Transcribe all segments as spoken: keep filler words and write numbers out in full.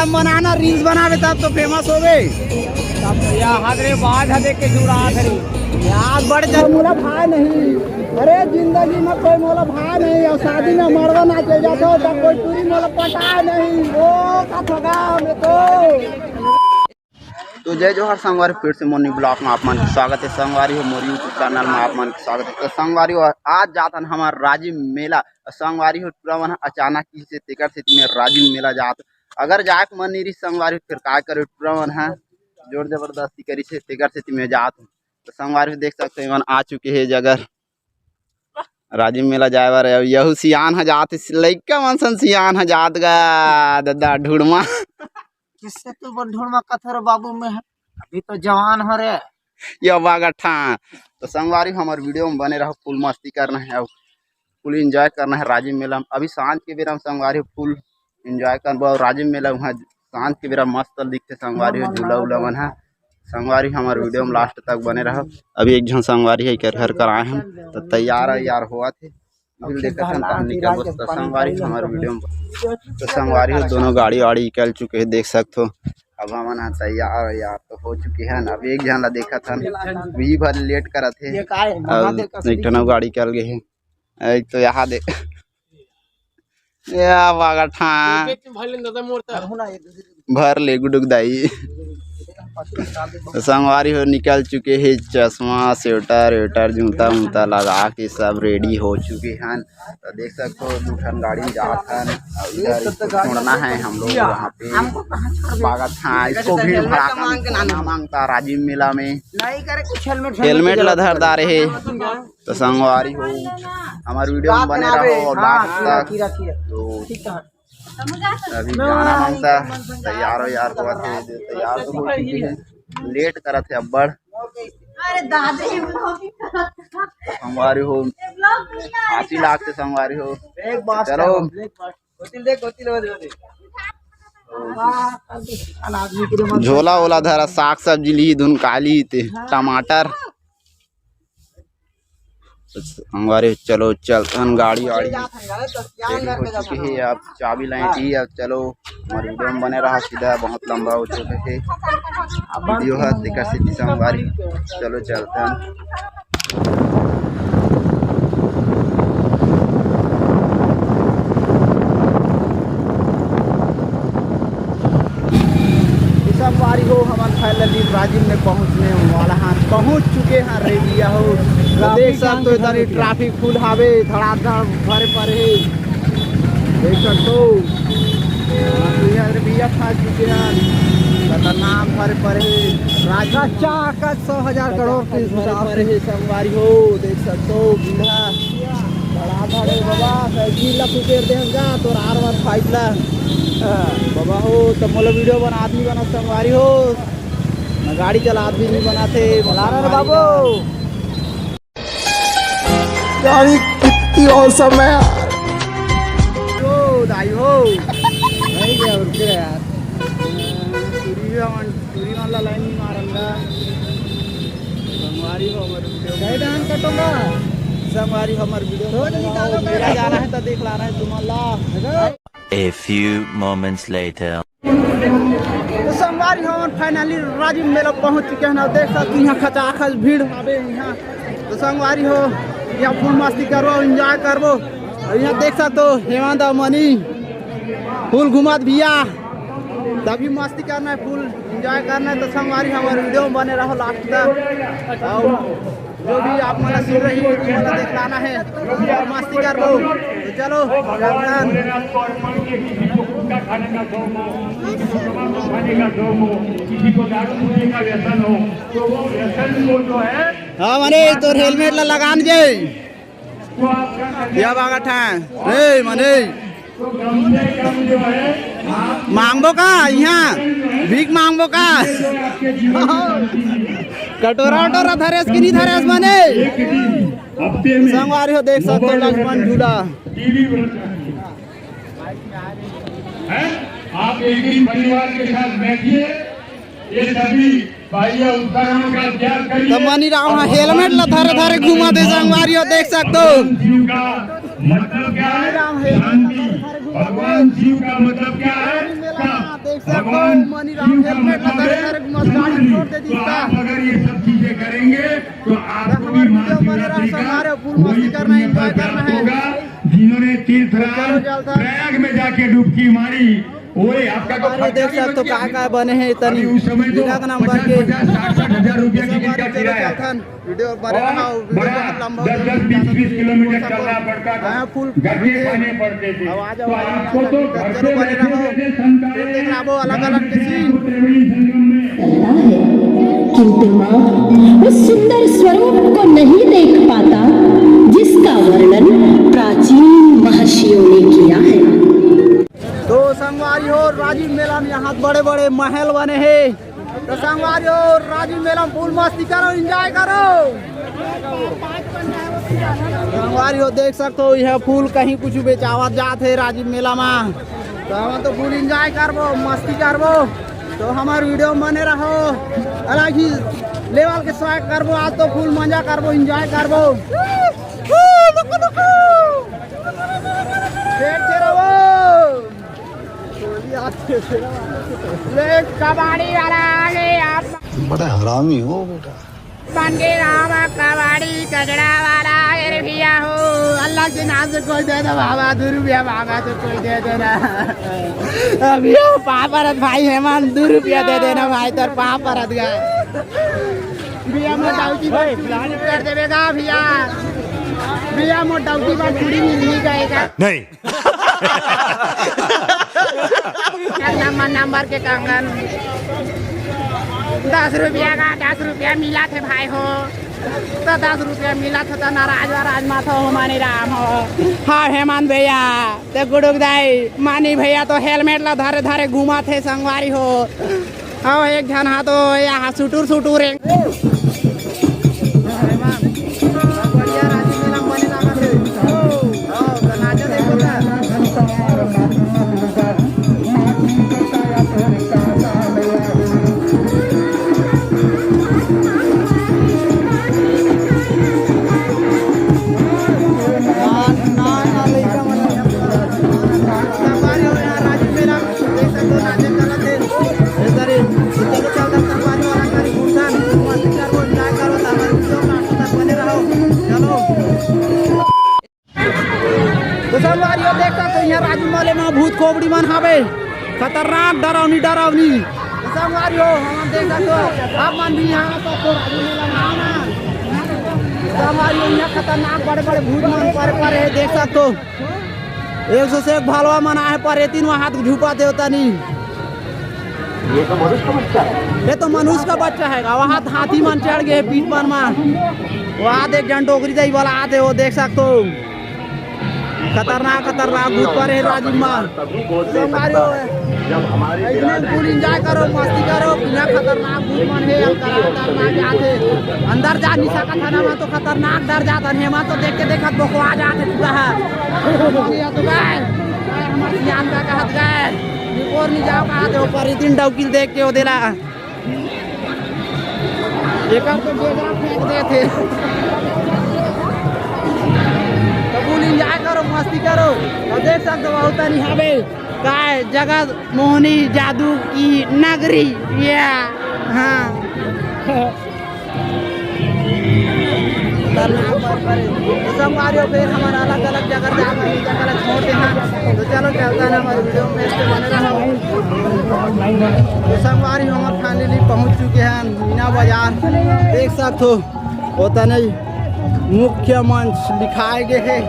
बनाना, रील्स बनावे तब तो फेमस होबे। तब तो यार, हद रे, बाज हदे के जुड़ा हद रे। यार, बड़ जन मोला भाई नहीं। अरे, जिंदगी में कोई मोला भाई नहीं, और शादी में मरवा ना चल जाता हो, तब कोई पूरी मोला पटा नहीं। ओ, का थका हमें तो। तो जय जोहार संगवारी, फिर से मोर न्यू ब्लॉग में आप मन के स्वागत है। संगवारी हो, मोर YouTube चैनल में आप मन के स्वागत है। तो संगवारी हो, आज जात हन हमर राजिम मेला। संगवारी हो, टूरा मन ह अचानक ही से तेकर सेती में राजिम मेला जात। अगर जाए के मन नहीं रही संगवारी हो, फिर काय करे, टूरा मन ह जोर जबरदस्ती करी से तेकर सेती में जात। तो संगवारी हो, देख सकते हो, एमन आ चुके हैं जगह राजिम मेला जाए बर। अब यहू सियान ह जात, लइका मन सन सियान ह जात गा, ददा ढुड़मा। किससे तू बन ढुड़मा कथो रे बाबू, में है? अभी तो जवान हो रे। ये बागठा। तो संगवारी, हमर वीडियो में बने रहो, फुल मस्ती करना है, अब फुल एंजॉय करना है राजिम मेला में। अभी सांझ के बेरा में संगवारी फुल एंजॉय करबो, और राजिम मेला वहाँ सांझ के बेरा मस्त दिखते संगवारी हो, झूला उला मन है। संगवारी, हमर वीडियो में लास्ट तक बने रहो। अभी एक झन संगवारी है, कर घर कर आए हम, तो तैयार है यार, होवत है। बिल देखत हन, तहन निकलबो। तो संगवारी, हमर वीडियो में, तो संगवारी हो, दोनों गाड़ी वाड़ी निकल चुके हैं, देख सकत हो। अब हमन ह तैयार यार तो हो चुके हैं। अब एक झन ला देखत हन, वही भर लेट करत है। अब एक ठन अउ गाड़ी चल गए है। एक तो यहाँ देख, या बागठा। भर ले गुडुक दाई। तो संगवारी हो, निकल चुके हैं चश्मा, स्वेटर वेटर, जूता उता लगा के सब रेडी हो चुके हैं। तो देख सकते हो, दू ठन गाड़ी में जात हन। और इधर इसको छोड़ना है हम लोग वहाँ पे। बागठा, इसको भीड़ भड़ाका में छोड़ना मांगता राजिम मेला में। नहीं करे कुछ, हेलमेट, हेलमेट ला धर डारे है। तो संगवारी हो, हमारे वीडियो में बने रहो लास्ट तक। तो अभी जाना मांगता, तैयार हो यार, हुआ थे, तैयार तो हो चुके हैं, लेट करत है अब्बड़। अरे दादा, ये vlog ही करत है। संगवारी हो, ये vlog नहीं आ रहा। फांसी लागते संगवारी हो। एक बात चलो। गोतिल देख, गोतिल हो, हो, हो। झोला ओला धरा, साग सब्जी ली, धुन काली ते, टमाटर। संगवारी, चलो चलथन, गाड़ी वाड़ी ready हो चुकी है। अब चाबी लाइन थी, अब चलो हमारे वीडियो में बने रहा सीधा, बहुत लंबा हो चुके थे वीडियो है, तेकर सेती संगवारी, चलो चलथन। तो संगवारी हो, हमन finally राजिम में पहुंचने वाला हन, पहुंच चुके हैं रे भैया हो। तो देख सकते हो, इधर traffic full हावे, धड़ाधड़ भरे पड़े हे, देख सकते हो। हाँ, तो इधर भैया फंस चुके हैं, खतरनाक भरे पड़े हे। राजिम का चाह का सौ हजार करोड़ के भरे हिसाब पड़े हे संगवारी हो, देख सकते हो, भीड़ हे। बड़ा भाड़े बाबा, साइकिल ला कुचेर दे हम जा, तोर आर वन फाइव ला। हाँ, बाबा हो, तो मोला वीडियो बनात नहीं बना संगवारी हो। मैं गाड़ी चलात भी नहीं बना थे, बना रहा रे बाबू। यार, ये कितनी औसम है यार। ओ, दाई हो। नहीं गया, रुक गया यार। पूरी भी हम पूरी वाला लाइन नहीं मारंगा। संगवारी हो हमर वीडियो। कई डांस कटोगा? संगवारी हो हमर वीडियो। रोज निकालो, मेरा जाना है तो देख लाना है तुम्हारा। A few moments later. तो संगवारी हो, हमन finally राजिम मेला पहुंच चुके हैं। देख सकते हो, यहाँ खचाखच भीड़ हवे यहाँ। तो संगवारी हो, यहाँ full मस्ती करबो, enjoy करबो। और यहाँ देख सकते हो, हेमंत और मनी full घुमात भैया। तभी मस्ती करना है, full enjoy करना है। तो संगवारी, हमारे वीडियो में बने रहो last तक। और जो भी आप मन सुन रही हो, तो मन देख लाना है और मस्ती करबो। तो चलो, राम राम। हाँ, मने तोर हेलमेट ला लगान जे। या बागठा। ए, मने। मांगबो का इहाँ? भीख मांगबो का? कटोरा वटोरा धरेस कि नहीं धरेस मने? संगवारी हो, देख सकते हो लक्ष्मण झूला। हैं? आप एक ही परिवार के साथ बैठिए, ये सभी भाइयों, उपकरणों का त्याग करिए। तो मनी राम हाँ हेलमेट ला धरे धरे घुमा दे संगवारी हो, देख सकते हो। भगवान शिव का मतलब क्या है? शांति। भगवान शिव का मतलब क्या है? क्या? मनीराम हेलमेट ला धरे धरे मस्त गाड़ी छोड़ दे तो दिस का। आप अगर ये सब चीजें करेंगे तो आपको भी महाशिवरात्रि का वही पुण्य फल प्राप्त होगा। जिन्होंने तीर्थराज प्रयाग में जाके डुबकी मारी, वही आपका तो खर्चा भी बच गया। देख सकते हो का का बने हे तनी। अभी उस समय तो पचास पचास साठ साठ हजार रुपया की टिकट का किराया। वीडियो बने रहा, वीडियो बहुत लंबा हो जाएगा। दस दस बीस बीस किलोमीटर चलना पड़ता था, गड्ढे खाने पड़ते थे। तो आपको तो घर पे बैठे बैठे संताएं अलग अलग किसी त्रिवेणी संगम में। है, किंतु माँ उस सुंदर स्वरूप को नहीं देख पाता, जिसका वर्णन प्राचीन महर्षियों ने किया है। तो संगवारी हो, राजिम मेला में यहाँ बड़े बड़े महल बने हे। तो संगवारी हो, राजिम मेला में full मस्ती करो, enjoy करो। संगवारी हो, देख सकते हो, यह full कहीं कुछ बेचावत जात हे राजिम मेला में। तो हम तो full enjoy करबो, मस्ती करबो। तो हमार वीडियो में बने रहो, अलग ही level के swag करबो। आज तो full मजा करबो, enjoy करबो। शेर शेर वो। ले, कबाड़ी वाला आ गए आप। बड़ा हरामी हो बेटा। बन के राम कबाड़ी कजड़ा वाला। अरे भैया हो, अल्लाह के नाम से कोई दे दो बाबा, दो रुपया बाबा से कोई दे देना। अभी हो पापा रथ भाई हेमंत, दो रुपया दे देना भाई, तोर पापा रथ गए। भैया मोर डौकी बर चूड़ी कर देवेगा भैया। भैया मोर डौकी बर चूड़ी मिल ही जाएगा। नहीं। एक नंबर नंबर के कंगन। दस रुपया का दस रुपया मिला थे भाई हो। तो दस रुपया मिला थे तो नाराज वाराज मत हो, मानी राम हो। हाँ हेमंत भैया, ते गुडुक दाई, मानी भैया तो हेलमेट ला धरे धरे घूमा थे संगवारी हो। अउ एक झन हा तो यहाँ सुटुर सुटुर हे। तो संगवारी हो, देख सकते हो, यहाँ राजिम मेला में भूत खोपड़ी मन हावे, खतरनाक डरावनी डरावनी। तो संगवारी हो, हम देख सकते हो, आप मन भी यहाँ तो, तो राजिम मेला में आओ ना। संगवारी हो, यहाँ खतरनाक बड़े बड़े भूत मन परे परे हे, देख सकते हो। एक सौ से एक भलवा मन आहे, पर एतिन वहाँ हाथ झुपा देवता नहीं। ये तो मनुष्य का बच्चा है। ये तो मनुष्य का बच्चा है। वहाँ हाथी मन चढ़ गए पीठ मन मा। वहाँ देख जन डोकरी दई वाला आते हो, देख सकते हो। खतरनाक खतरनाक भूत परे हे राजिम मा। संगवारी हो, इतने full enjoy करो, मस्ती करो, बिना खतरनाक भूत मन हे, खतरनाक जात हे। अंदर जा नहीं सकत हे ना, मैं तो खतरनाक डर जात हे, मैं तो देख के देखत बोकवा जात हे पूरा हे। ये तो गए, हमारे सियान का कहत गए, निपोर नहीं जाओ कहा दे, ऊपर इतनी डौकिल देख के वो देला। एकर तो गेजरा फेंक देथे। तो full enjoy करो, मस्ती करो। और देख सकते हो, बहुत नहीं हवे का जगह मोहनी जादू की नगरी। या, हाँ। खतरनाक बात करे। तो संगवारी हो, फिर हमारा अलग अलग जगह जाना है, जगह ला छोड़ देना। तो चलो, चलता है ना, हमारे वीडियो में से बने रहो। तो संगवारी हो, हम finally पहुंच चुके हैं मीना बाजार। देख सकते हो, होता नहीं, मुख्य मंच लिखाए गए हैं।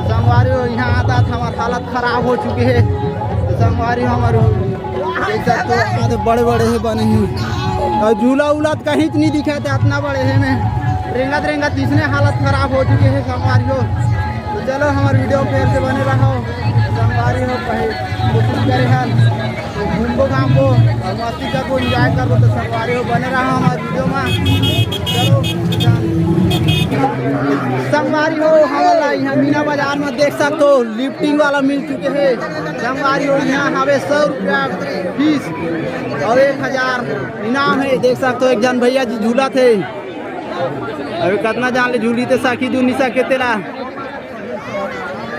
संगवारी हो, यहाँ आता था, हमारी हालत खराब हो चुकी है। तो संगवारी हो, हमारे देख सकते हो, यहाँ तो बड़े बड़े हे बने हैं। और झूला उला तो कहीं तो नहीं दिखा था, इतना बड़े हे में। रेंगत रेंगत इसने हालत खराब हो चुकी है संगवारी हो। तो चलो, हमारे वीडियो में फिर से बने रहो संगवारी हो। कहीं कोशिश करे हैं, घूमबो घामबो और मस्ती करबो, enjoy करबो। तो संगवारी हो, बने रहो हमारे वीडियो में। चलो संगवारी हो, हमला यहाँ मीना बाजार में देख सकते हो, lifting वाला मिल चुके हैं संगवारी हो। यहाँ हवे सौ रुपया फीस और एक हजार इनाम है। देख सकते हो, एक जन भैया जी झूला थे, अभी कितना जान ले झूली थे, साखी दूनी साखे तेला।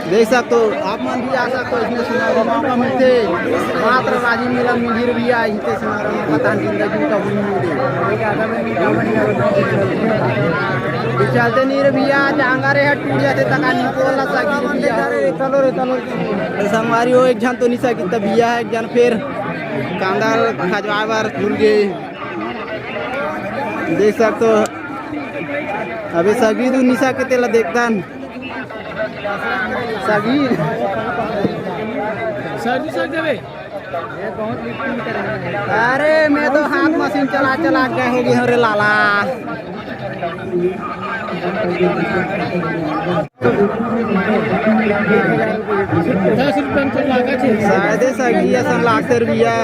देख सकते हो, आप मन भी आ सकते हो, इसमें सुनहरी मौका मिलते। मात्र राजीव मिलन मिहिर भी आए इनके सुनहरी पता नहीं जिंदगी का भी मिलते। चलते नहीं रे भैया, टांगा रे है, टूट जाते तका निकोल ना सकी रे भैया। चलो रे, चलो रे। तो संगवारी हो, एक जन तो नहीं सकी तब भैया है, एक जन फिर कांदा खजवाए बर भूल गए। देख सकते हो, अबे सगी तू निशा के तेला देखता न। सगी। सर जी, सर देवे। अरे, मैं तो हाथ मशीन चला चला के हो गई हूँ रे लाला। दस रुपया में तो लागा छे। शायदे सगी असन लागते रुपया।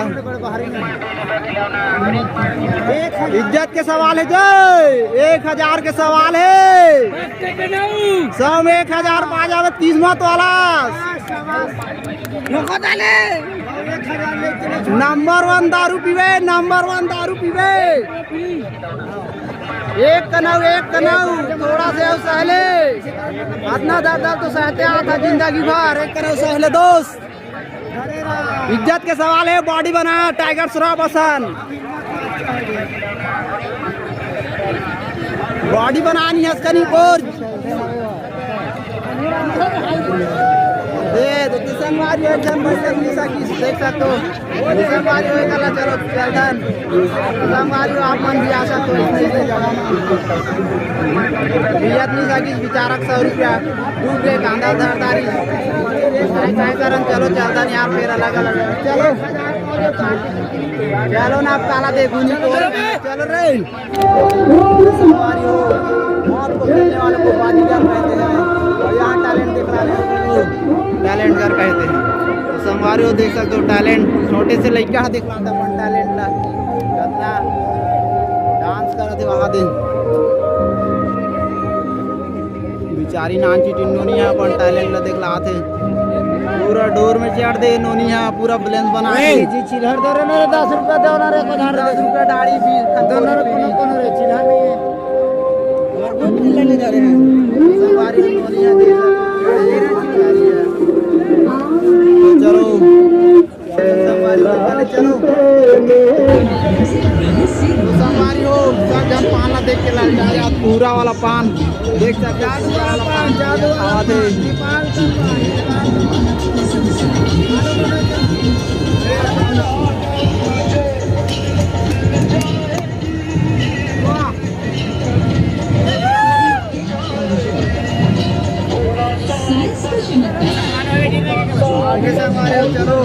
इज्जत के सवाल है जय, एक हजार के सवाल है। सौ में एक हजार पा जावे किस्मत वाला। नंबर वन दारू पीवे, नंबर वन दारू पीवे। एक कनऊ, एक कनऊ, थोड़ा से अउ सहले। अतना दर्द तो सहते आता जिंदगी भर, एक कनऊ सहले दोस्त। इज्जत के सवाल है, बॉडी बना टाइगर श्रॉफ असन। बॉडी बनानी है इसका नहीं कोर। ए, तो संगवारी हो, एक जन बैठक नहीं सकी, देख सकते हो। संगवारी हो, एकला चलो, चलतन। संगवारी हो, आप मन भी आ सकते हो, इसमें, इसमें जगह में। बियत नहीं सकी, बेचारा के सौ रुपया, डूब गए, कांदा धरदारी। काय, काय करन, चलो, चलतन यार, फिर अलग, अलग। चलो। चलो ना, आप काला देखो नहीं, चलो रे। संगवारी हो, मौत को खेलने वालों को बाजीगर कहते हैं। और यहाँ टैलेंट दिख रहा है, टैलेंट कर कहते हैं। तो संगवारी हो, देख सकते हो टैलेंट, छोटे से लइका ह दिख रहा था अपन टैलेंट ला, कितना डांस कर रहे थे वहाँ दिन। बेचारी नानची टिन नोनी ह अपन टैलेंट ला देखलात हे। पूरा डोर में चढ़ दे नोनी ह, पूरा बैलेंस बना ए, के। जी चिल्हर दे रहे ना रे, दस रुपया दे ना रे, एक हजार दस रुपया डाड़ी भी दो ना रे, कोनो, कोनो रे, चिल्हर नहीं है। संगवारी नोनी ह, देख सकते हो। चलो। संगवारी हो, पहले चलो। तो संगवारी हो, सब जन पान ला देख के ललचा जात, पूरा वाला पान देख सकते हो, पूरा वाला पान जादू वाला आवाज है। आगे से हमारे चलो,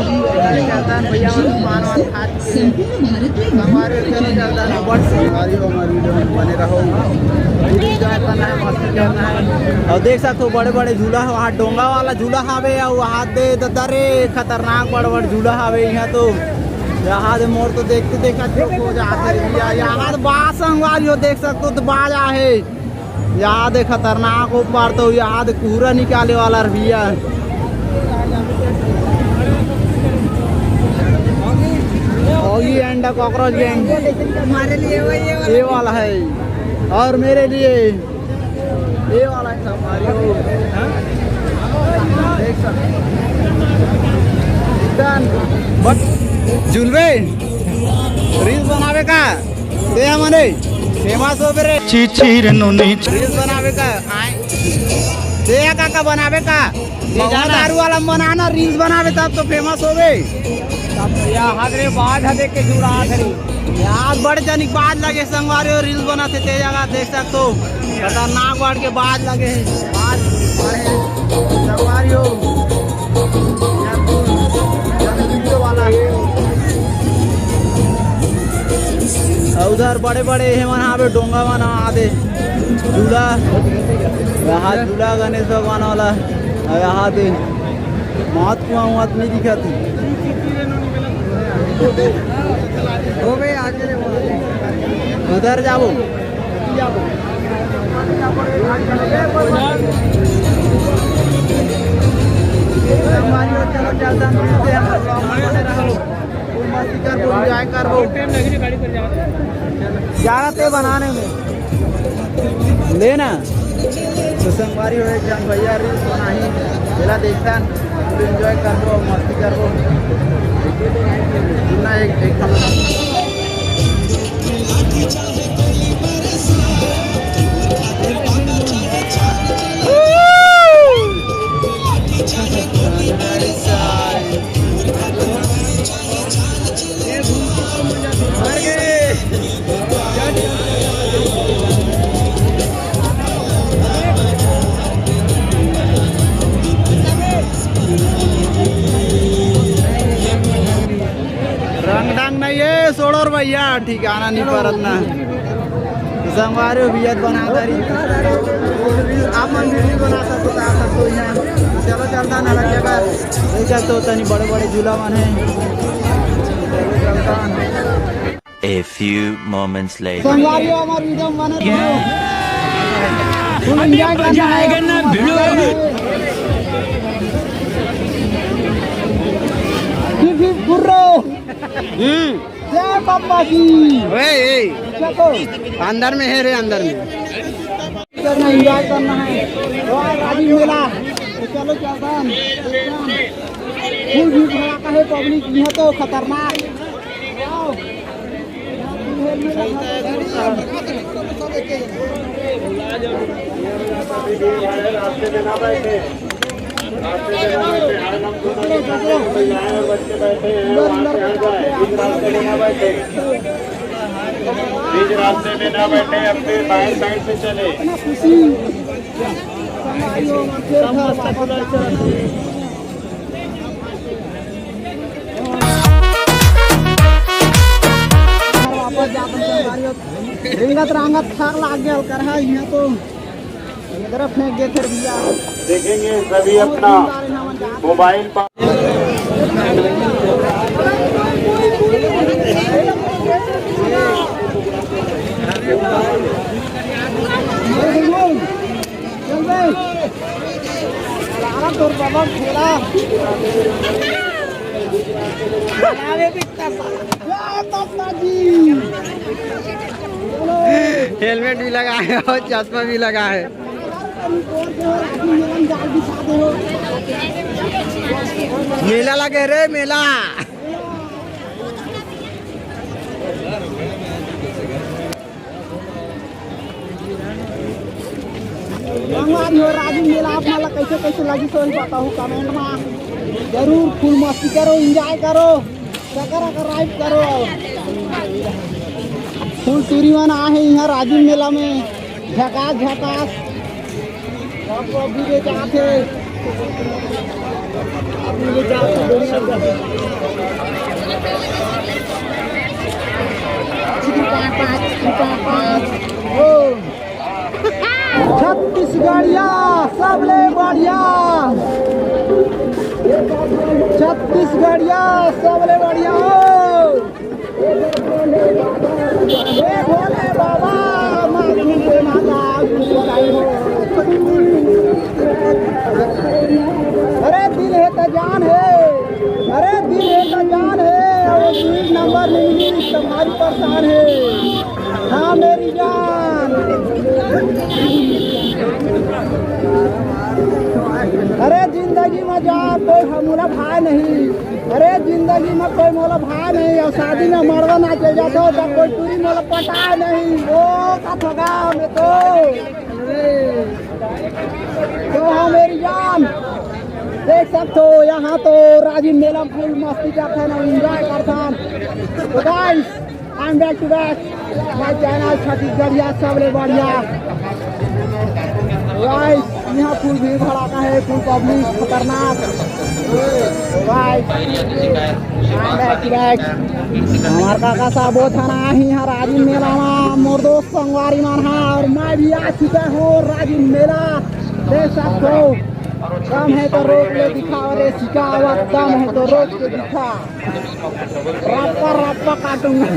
चलता है भैया, पान वान खा के। संपूर्ण भारत में हमारे चलो, चलता है। बट हमारी, हमारी वीडियो में बने रहो। Enjoy करना है, मस्ती करना है। और देख सकते हो बड़े बड़े झूला है, वहाँ डोंगा वाला झूला हावे, और वहाँ दे ददा रे खतरनाक बड़ बड़ झूला हावे। यहाँ तो यहाँ दे मोर तो देखते देखा चुप हो जाते हैं। यहाँ, यहाँ तो बाज संगवारी हो, देख सकते हो तो बाज आहे। याद है खतरनाक ऊपर तो याद पूरा निकाले वाला रहिया। Oggy and the Cockroach Gang। हमारे लिए वो ये वाला। ये वाला है और मेरे लिए ये वाला है हमारी। देख सकते। Done। But जुलवे रील्स बनावे का। ते मने फेमस होबे रे। चीची रे नोनी। रील्स बनावे का, आए। ते काका बनावे का। महुआ दारू वाला बनाना, रील्स बनावे तब तो फेमस होबे। तब तो यार हद रे, बाज ह देख के जुड़ा हद रे। यार बड़ जनिक बाज लगे संगवारी हो, रील्स बनाते ते जगह देख सकते हो। खतरनाक बाढ़ के बाज लगे हे। बाज, बाज हे। संगवारी हो। अउ उधर बड़े बड़े हे मन हावे डोंगा मन आदे। झूला। यहाँ झूला गणेश भगवान वाला। अउ यहाँ दे। मौत कुआं उआं तो नहीं दिखा थी। हो गए आगे। उधर जाबो। ग्यारह ते बनाने में लेना। तो संगवारी हो, एक झन भैया रहिस, तो नाही, एला देखथन, फुल एंजॉय करबो, मस्ती करबो। सुनना एक, एक ठन रंग ढंग नहीं है, सोड़ो रे भैया, ठिकाना नहीं परत ना। संगवारी हो, भैया बना दारी। आप मन वीडियो बना सकते हो, आ सकते हो यहाँ। चलो, चलता ना लगे बस। ये चलते होता नहीं, बड़े बड़े झूला मन है। चलता ना। A few moments later. संगवारी हो, हमारे वीडियो में बने रहो। फुल एंजॉय करना है। जाएगा ना भिड़ो। फिर, फिर, फुर्रो। हम्म। जय बाबा की। ओए, ए। चलो। अंदर में है रे, अंदर में। करना, एंजॉय करना है। वाह, राजीव मेला। तो चलो, चलता है। फुल भीड़ भड़ाका है, पब्लिक यहाँ तो खतरनाक। वाह। रास्ते में ना बैठे। रास्ते में ना बैठे। हर लोग दूसरे, दूसरे। यहाँ और बच्चे बैठे हैं, वहाँ से हट जाए। इस रास्ते में ना बैठे। बीच रास्ते में ना बैठे, अपने बाएं साइड से चले। रेंगत रांगत थाक लाग गया, कर है यहाँ तो। इधर फेंक दे फिर भैया। देखेंगे सभी अपना मोबाइल पर। चल बे। सारा तोर बाबा खेला। अरे बिकता साला। जय माता दी। हेलमेट भी लगा है और चश्मा भी लगा है। मेला लगे रे, मेला। संगवारी हो, राजिम मेला आप मन ला कैसे कैसे लगिस, ओही बताहू कमेंट मा। जरूर फुल मस्ती करो, एंजॉय करो, चक्कर अकर राइड करो। फुल टूरी मन आहे इहाँ राजिम मेला में। झकास, झकास। सब अभी ले जात हे। अभी ले जात हे, बढ़िया, बढ़िया। चिकन पाँच, पाँच, चिकन पाँच, पाँच। ओ। छत्तीसगढ़िया, सबले बढ़िया। छत्तीसगढ़िया, सबले बढ़िया। ओ। ए भोले बाबा, माँ दुर्गे माता, कुछ बताई हो। अरे दिल हे त जान हे, अरे दिल हे त जान हे, अउ एक नंबर नहीं मिली, तुम्हारी परेशान हे। हाँ मेरी जान। अरे जिंदगी में जा कोई हमला भाई नहीं। अरे जिंदगी में कोई मोला भाई नहीं, अउ शादी में मड़वा नाचे जाथो त कोई टूरी मोला पटाए नहीं। ओ का थोगा में तो। तो हाँ मेरी जान, देख सकते हो यहाँ तो राजिम मेला फुल मस्ती करथन, एंजॉय करथन। तो गाइस, I'm back to back. My channel छत्तीसगढ़िया सबले बढ़िया। Guys, यहाँ फुल भीड़ भड़ाका हे, फुल पब्लिक खतरनाक। Guys, I'm back to back. हमार काका साहब बहुत हना आही यहाँ राजिम मेला मा, मोर दोस्त संगवारी मन हा, और मैं भी आ चुका हूँ राजिम मेला। देख सकते हो, दम है तो रोक ले दिखा, अरे सिखावा, दम है तो रोक के दिखा। रप्पा रप्पा काटूंगा।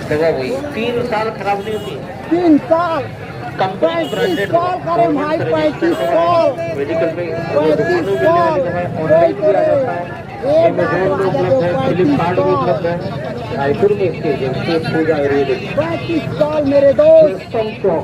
दवा वही तीन साल खराब नहीं होती। तीन साल। कंपनी पैंतीस साल करे भाई, पैंतीस साल। मेडिकल में पैंतीस साल। ऑनलाइन भी आ जाता है। Amazon में उपलब्ध है, Flipkart में उपलब्ध है, रायपुर में इसकी एजेंसी है, पूजा आयुर्वेदिक। पैंतीस साल मेरे दोस्त। Welcome to.